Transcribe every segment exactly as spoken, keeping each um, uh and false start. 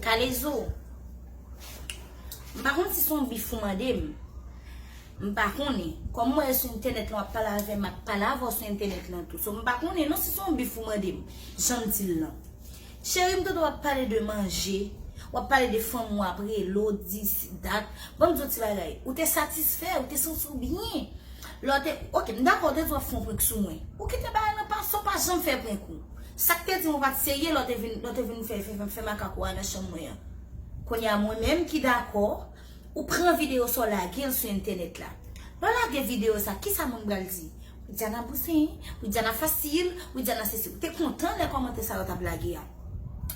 Kalezo, m pa konn si se yon bif ou mande m. M pa konnen. Kòm mwen sou entènèt lan, w ap pale avè m, m ap pale avè w sou entènèt lan tou. So, m pa konnen non si se yon bif ou mande m. Jan m di l lan. Cheri, m tande w ap pale de manje, w ap pale de fanm w ap rele, w di dat. Ban m di w ti bagay. Ou te satisfè, ou te santi w byen. Lè w te, ok, m dakò, w te di w ap fè yon prank sou mwen. Ou kite bagay lan pase, w pa janm fè prank ou. Sa k te di m ou pa t serye lè w te vin, lè w te vin fè, fè, fè, fè makak ou a nan chanm mwen an. Kounye a, mwen menm ki dakò, ou pran videyo sa w lage l sou entènèt la. Lè w lage videyo sa, kisa moun pral di? Widiana bouzen, Widiana fasil, Widiana sesi. Ou te kontan lè kòmantè sa yo t ap lage a.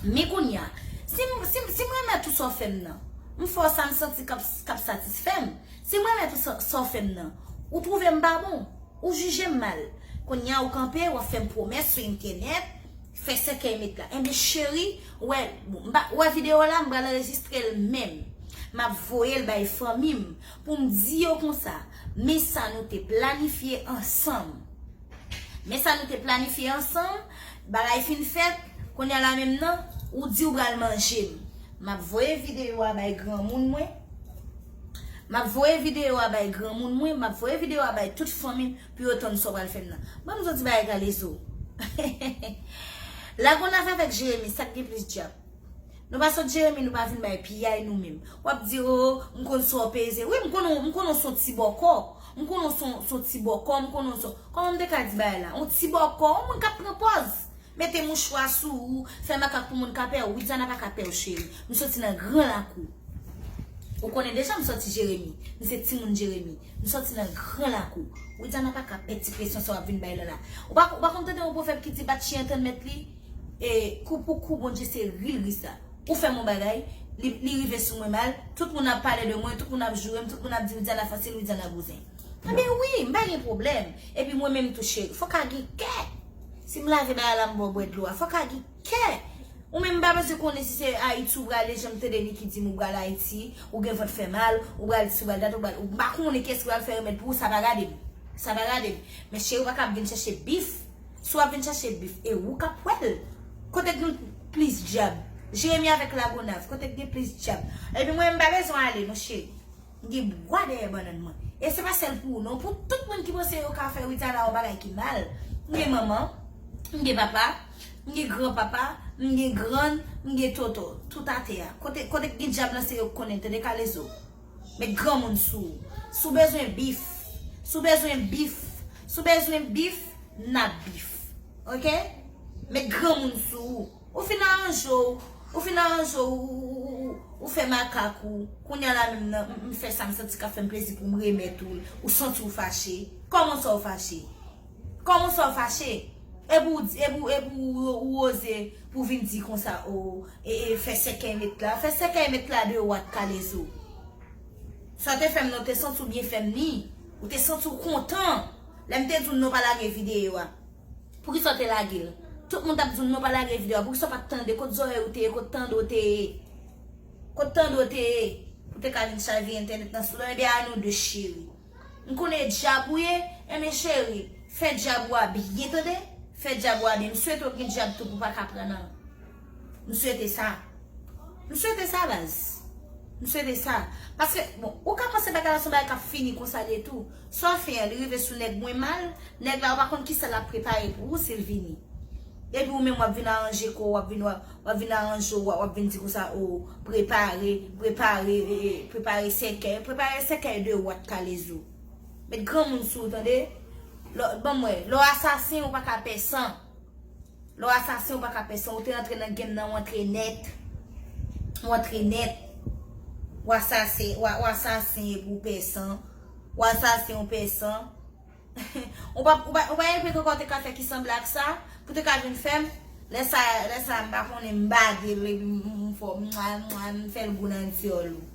Men kounye a, si m, si m, si m renmen tout sa w fè m nan, m fè w sa m santi k ap, k ap satisfè m. Si m renmen tout sa, sa w fè m nan, ou twouve m pa bon, ou jije m mal. Kounye a ou kanpe, w ap fè m pwomès sou entènèt, fè sèkèy met la. Enben cheri, ou wè, m pa, ou wè videyo la, m pral anrejistre l menm. M ap voye l bay fanmi m pou m di yo konsa, men sa nou te planifye ansanm. Men sa nou te planifye ansanm, bagay fin fèt, kounye a la menm nan, ou di w pral manje m. M ap voye videyo a bay granmoun mwen. M ap voye videyo a bay granmoun mwen, m ap voye videyo a bay tout fanmi m pou yo tann sa w pral fè m nan. Ban m di w ti bagay Kalezo. Lagonav avèk Jeremi, sa k gen plis djab? Nou pa sot Jeremi, nou pa vin bay piyay nou menm. W ap di, o, m konn sa w peze. Wi, m konnen, m konnen w se yon ti bòkò. M konnen w se yon, se yon ti bòkò, m konnen w se, kòman m te ka di bagay la? Yon ti bòkò, yon moun k ap pran pòz. Mete mouchwa sou ou, fè makak pou moun ka pè w. Widiana pa ka pè w, cheri. M soti nan gran lakou. Ou konnen deja m sòti Jeremi. M se timoun Jeremi. M sòti nan gran lakou. Widiana pa ka pè ti presyon sa w ap vin bay la la. Ou pa, ou pa konn tande yon pwovèb ki di bat chyen antann mèt li? E, kou pou kou, Bondye se ri l ri sa. Ou fè m yon bagay, li, li rive sou mwen mal, tout moun ap pale de mwen, tout moun ap joure m, tout moun ap di Widiana fasil, Widiana bouzen. Enben wi, m pa gen pwoblèm. Epi mwen menm tou cheri, fò w ka gen kè. Si m lave bagay la, m ba w bwè dlo a, fò w ka gen kè. Ou menm m pa bezwen konnen si se Ayiti ou prale, jan m tande Niki di m ou pral Ayiti, ou gen vant fè mal, ou pral di si ou pral dat, ou pral, ou pa konnen kiyès ki pral fè remèd pou ou, sa pa gade m. Sa pa gade m. Men cheri, ou pa ka ap vin chèche bif. Si w ap vin chèche bif, e ou k ap wè l. Kote k gen plis djab? Jeremi avèk Lagonav, kote k gen plis djab? Epi mwen, m pa bezwen ale non, cheri. M gen bwa dèyè bannann mwen. E se pa sèl pou ou non, pou tout moun ki panse yo ka fè Widiana yon bagay ki mal. M gen manman, m gen papa, m gen granpapa, m gen grann, m gen tonton. Tout atè a. Kote, kote k gen djab lan se yo k konnen, tande Kalezo. Met granmoun sou ou. Si w bezwen bif, si w bezwen bif, si w bezwen bif, n ap bif. Ok? Met granmoun sou ou. Ou fin aranje w, ou fin aranje w, ou, ou, ou, ou, ou fè makak ou. Kounye a la menm nan, m, m fè sa m santi k ap fè m plezi pou m remèt ou l. Ou santi w fache. Kòman sa w fache? Kòman sa w fache? Epi w di, epi w, epi w, ou oze pou vin di konsa, o, e, e, fè sèkèy met la. Fè sèkèy met la de wat Kalezo. Sa w te fè m nan, ou te santi w byen fè m ni. Ou te santi w kontan. Lè m te di w non pa lage videyo a. Poukisa w te lage l? Tout moun t ap di w non pa lage videyo a. Poukisa w pa t tande? Kot zòrèy ou te ye? Kot tande w te ye? Kot tande w te ye? Ou te ka vin chavire entènèt nan sou non. Ebyen a nou de cheri. M konnen e djab ou ye, enben cheri, fè djab ou a byen tande, fè djab ou a byen. M swete w gen djab tou pou w pa ka pran nan. M swete sa. M swete sa, baz. M swete sa. Paske, bon, ou ka panse bagay la se yon bagay k ap fini konsa li ye tou. Sa w fè a, li rive sou nèg mwen mal, nèg la ou pa konn kisa l ap prepare pou ou si l vini. Epi ou menm w ap vin aranje kò w, w ap vin, w ap, w ap vin aranje w, w ap vin di konsa, o, prepare, prepare, e, e, prepare sèkèy, prepare sèkèy de wat Kalezo. Met granmoun sou ou, tande? Lè, ban m wè, lè w asasen, ou pa ka pè san. Lè w asasen, ou pa ka pè san. Ou te rantre nan game nan, w antre nèt. W antre nèt. W asasen, w a, w asasen epi w pè san. W asasen, w pè san. Ou pa, ou pa, ou pa enpe kòkò te ka fè ki sanble ak sa, pou te ka vin fè m. Lè sa, lè sa, m pa konnen, m bade l, epi m, m fò, mwa, mwa, m fè l gou nan dyòl ou.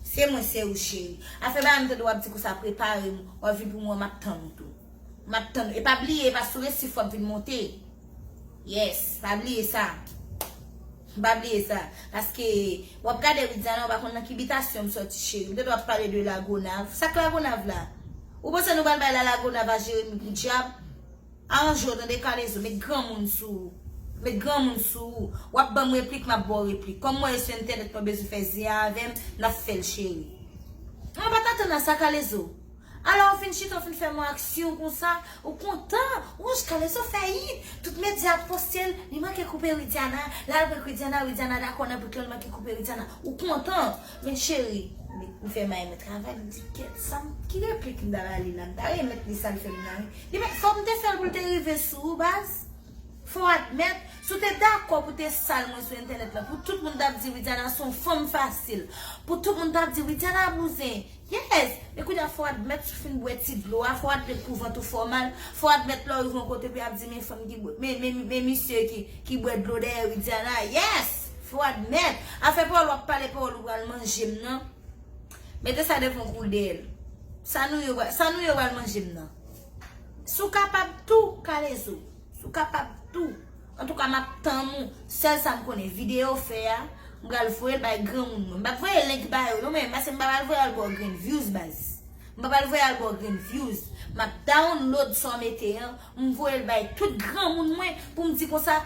Se mwen, se ou, cheri. Afè bagay m tande w ap di konsa, prepare m, w ap vin pou mwen, m ap tann ou tou. M ap tann ou. E pa bliye, e pa sou resif w ap vin monte. Yes, pa bliye sa. Pa bliye sa. Paske w ap gade Widiana, ou pa konn nan ki bitasyon m sòti, cheri. M tande w ap pale de Lagonav. Sa k Lagonav la? Ou panse nou pral bay la Lagonav a Jeremi pou dyab? Aranje w tande, Kalezo, met granmoun sou ou. Met granmoun sou ou. W ap ban m replik, m ap ba w replik. Kòm mwen sou entènèt, mwen bezwen fè zen avè m, n ap fè l, cheri. Mwen pa t atann a sa, Kalezo. Alò, ou fin chita, ou fin fè m yon aksyon konsa, ou kontan. Ou wè Kalezo fè it. Tout medya ap poste l, li manke koupe Widiana. L al pran Widiana, Widiana dakò nan prank lan, li manke koupe Widiana. Ou kontan. Men cheri, m fè may mwen travay, m di, kèt sa, ki replik m ta ba li la? M ta remèt li sa l fè m nan, wi. Li mèt, fòk m te fè l pou l te rive sou ou, baz. Fò w admèt, si w te dakò pou te sal mwen sou entènèt la, pou tout moun t ap di Widiana se yon fanm fasil, pou tout moun t ap di Widiana bouzen, yes, men kounye a fò w admèt si w fin bwè ti dlo a, fò w admèt pou vant ou fè w mal, fò w admèt lè w rive yon kote pou y ap di men fanm ki bwè, men, men, men misye ki, ki bwè dlo dèyè Widiana, yes, fò w admèt. Afè pawòl w ap pale, pawòl ou pral manje m nan. Mete sa devan kou l deyèl. Sa nou yo, sa nou yo pral manje m nan. Si w kapab tou, Kalezo. Si w kapab tou. Antouka, m ap tann ou. Sèl sa m konnen, videyo w fè a, m pral voye l bay granmoun mwen. M p ap voye link ba yo, non, men, paske m pa pral voye al ba w grenn views, baz. M pa pral voye al ba w grenn views. M ap download sa w mete an, m voye l bay tout granmoun mwen pou m di konsa,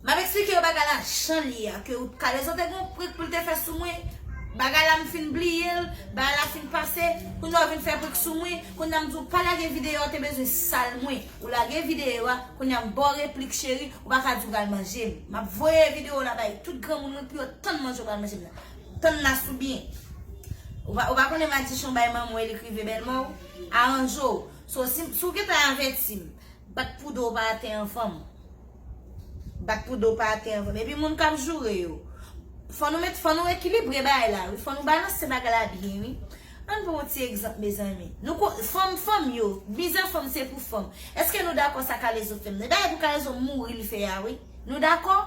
m ap eksplike yo bagay la jan l ye a, ke Kalezo te gen yon prank pou l te fè sou mwen, bagay la m fin bliye l, bagay la fin pase, kounye a w vin fè prank sou mwen, kounye a m di w pa lage videyo a, w te bezwen sal mwen, ou lage videyo a, kounye a m ba w replik cheri, ou pa ka di w pral manje m. M ap voye videyo la bay tout granmoun mwen pou yo tann manje w pral manje m nan. Tann la sou byen. Ou pa, ou pa konnen madichon bay manman w e li k rive bèlmè w? Aranje w. So, si, si w gentan avèti m, bat pou do w pa atè anvan m. Bat pou do w pa atè anvan m. Epi moun k ap joure yo. Fò nou met, fò nou ekilibre bagay la, wi. Fò nou balanse bagay la byen, wi. Ann pran yon ti egzanp, mezanmi. Nou ko-, fanm, fanm yo, mizè fanm se pou fanm. Èske nou dakò sa Kalezo fè m nan? E bagay pou Kalezo mouri l fè a, wi. Nou dakò?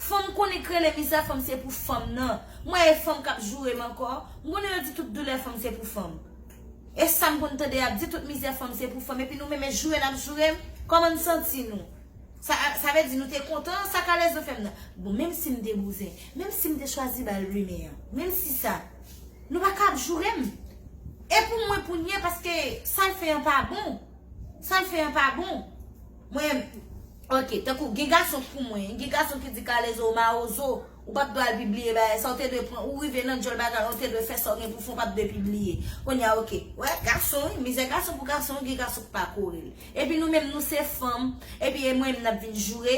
Fanm konnen k rele mizè fanm se pou fanm nan. Mwen e fanm k ap joure m ankò. M konnen yo di tout doulè fanm se pou fanm. E sa m konn tande y ap di tout mizè fanm se pou fanm. Epi nou menm e joure n ap joure m. Kòman n santi nou? Sa, sa vle di nou te kontan sa Kalezo fè m nan. Bon, menm si m te bouzen, menm si m te chwazi ba l rimè an, menm si sa, nou pa ka ap joure m. E pou mwen pou n ye, paske sa l fè an pa bon. Sa l fè an pa bon. Mwen, ok, tankou gen gason pou mwen, gen gason ki di Kalezo ou mawozo, ou pa t dwe al pibliye bagay sa, ou te dwe pran, ou rive nan djòl bagay la, ou te dwe fè sa w gen pou fè, ou pa t dwe pibliye. Kounye a, ok, wè, gason, wi, mizè gason pou gason, gen gason k pa kore l. Epi nou menm, nou se fanm, epi e mwen menm n ap vin joure.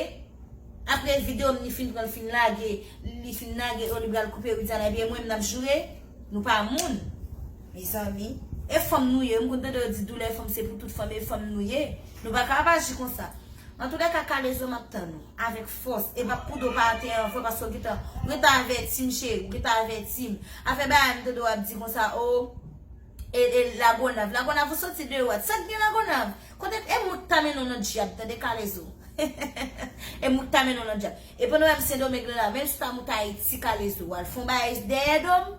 Apre videyo m, li fin pran, l fin lage, li fin lage, o, li pral koupe Widiana, epi e mwen menm n ap joure. Nou pa moun, mezanmi. E fanm nou ye. M konn tande yo di doulè fanm se pou tout fanm, e fanm nou ye. Nou pa ka ap aji konsa. Antoulèka, Kalezo, m ap tann ou avèk fòs. E bat pou do w pa atè anvan, paske w gentan, ou gentan avèti m, cheri, ou gentan avèti m. Afè bagay m tande w ap di konsa, o, e, e Lagonav. Lagonav, ou soti de wat? Sa k gen Lagonav? Kote, e mout ta mennen w nan dyab, tande, Kalezo. E mout ta mennen w nan dyab. E pandan w wè m Sendomeng la, menm si w ta mout Ayiti, Kalezo, w al fè yon bagay dèyè do m,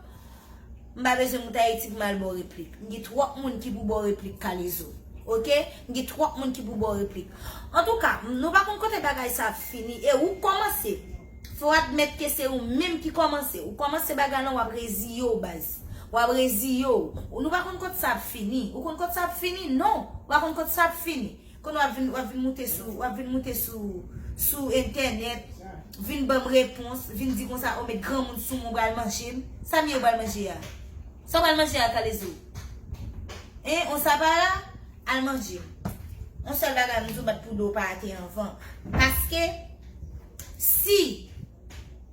m pa bezwen mout Ayiti pou m al ba w replik. M gen twòp moun ki pou ba w replik, Kalezo. Oke? M gen twòp moun ki pou ba w replik. Antouka, m, nou pa konn kote bagay sa ap fini. E ou k kòmanse. Fò w admèt ke se ou menm ki kòmanse. Ou kòmanse bagay lan, w ap reziye w, baz. W ap reziye w. Ou, nou pa konn kote sa ap fini. Ou konn kote sa ap fini? Non. Ou pa konn kote sa ap fini. Kounye a w ap vin, w ap vin moute sou, w ap vin moute sou, sou entènèt, vin ban m repons, vin di konsa, o, met granmoun sou mwen, w pral manje m. Sa m ye w pral manje a? Sa w pral manje a, Kalezo? Hein, on sa pa la? Al manje. On sèl bagay m di w, bat pou do w pa atè anvan. Paske, si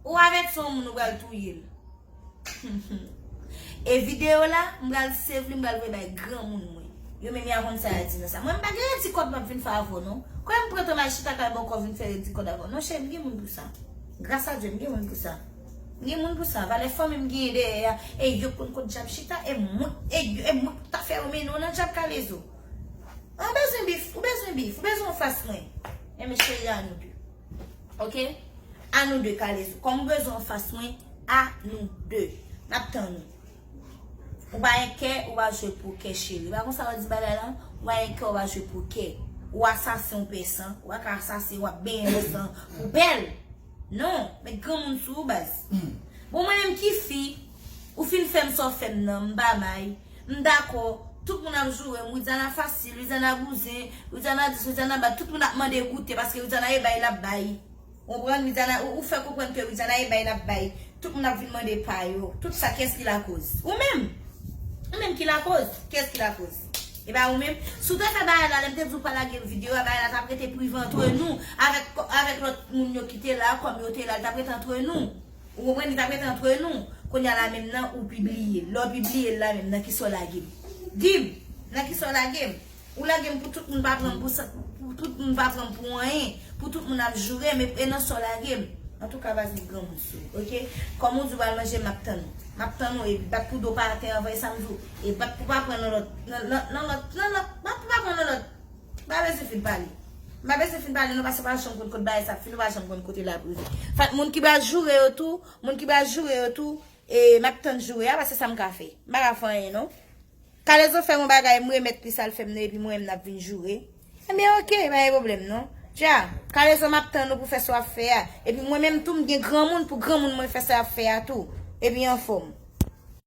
ou avèti yon moun, ou pral touye l. E videyo la, m pral save li, m pral voye bay granmoun mwen. Yo menm y a konn sa y a di nan sa. Mwen, m pa gen redi kòd m ap vin fè avè w, non. Kwè m pran tan m al chita kay bòkò vin fè redi kòd avè w. Non, cheri, m gen moun pou sa. Gras a Dye, m gen moun pou sa. M gen moun pou sa. Valè fanmi m genyen dèyè a. E yo konn kot dyab chita. E mwen, e yo, e mwen ta fè yo mennen w nan dyab, Kalezo. Ou bezwen bif, ou bezwen bif, ou bezwen anfas mwen. Enben, cheri, a nou de. Oke? A nou de, Kalezo. Kòm ou bezwen anfas mwen, a nou de. N ap tann ou. Ou pa gen kè, ou pa jwe pokè, cheri. Pa konsa yo di bagay lan? Ou pa gen kè, ou pa jwe pokè. Ou asasen, ou pè san. Ou pa ka asasen, w ap benyen nan san pou bèl. Non, met granmoun sou ou, baz. Bon, mwen menm ki fi, ou fin fè m sa w fè m nan, m pa may. M dakò, tout moun ap joure m, Widiana fasil, Widiana bouzen, Widiana dis, Widiana bat, tout moun ap mande goute, paske Widiana e bay l ap bay. Konprann? Widiana, ou, ou fè konprann ke Widiana e bay l ap bay. Tout moun ap vin mande pa yo. Tout sa, kiyès ki lakoz? Ou menm! Ou menm ki lakoz? Kiyès ki lakoz? E pa ou menm? Si w te fè bagay la, lè m te di w pa lage videyo a, bagay la t ap rete prive antre nou, avèk, avèk lòt moun yo ki te la, kòm yo te la, l t ap rete antre nou. Ou konprann? Li t ap rete antre nou. Kounye a la menm nan, ou pibliye l. Lè w pibliye l la menm, nan kisa w lage m? Di m, nan kisa w lage m? Ou lage m pou tout moun pa pran m pou sa, pou tout moun pa pran m pou anyen, pou tout moun ap joure m, e, e nan sa w lage m. Antouka, pa di granmoun sou, oke? Kòm ou di w pral manje, m ap tann ou. M ap tann ou, epi bat pou do pa atè anvan, e sa m di w, e bat pou pa pran nan lòt, nan, nan, nan lòt, nan lòt, bat pou pa pran nan lòt. M pa bezwen fin pale. M pa bezwen fin pale, non, paske w pa janm konn kote bagay sa ap fini, w pa janm konn kote l ap rive. Fèt, moun ki pral joure yo tou, moun ki pral joure yo tou, e, m ap tann joure a, paske sa m ka fè. M pa ka fè anyen, non. Kalezo fè m yon bagay, m remèt li sa l fè m nan, epi mwen menm n ap vin joure. Ebyen, oke, pa gen pwoblèm, non. Dja, Kalezo, m ap tann ou pou fè sa w ap fè a. Epi mwen menm tou, m gen granmoun pou granmoun mwen fè sa y ap fè a tou. Epi anfòm.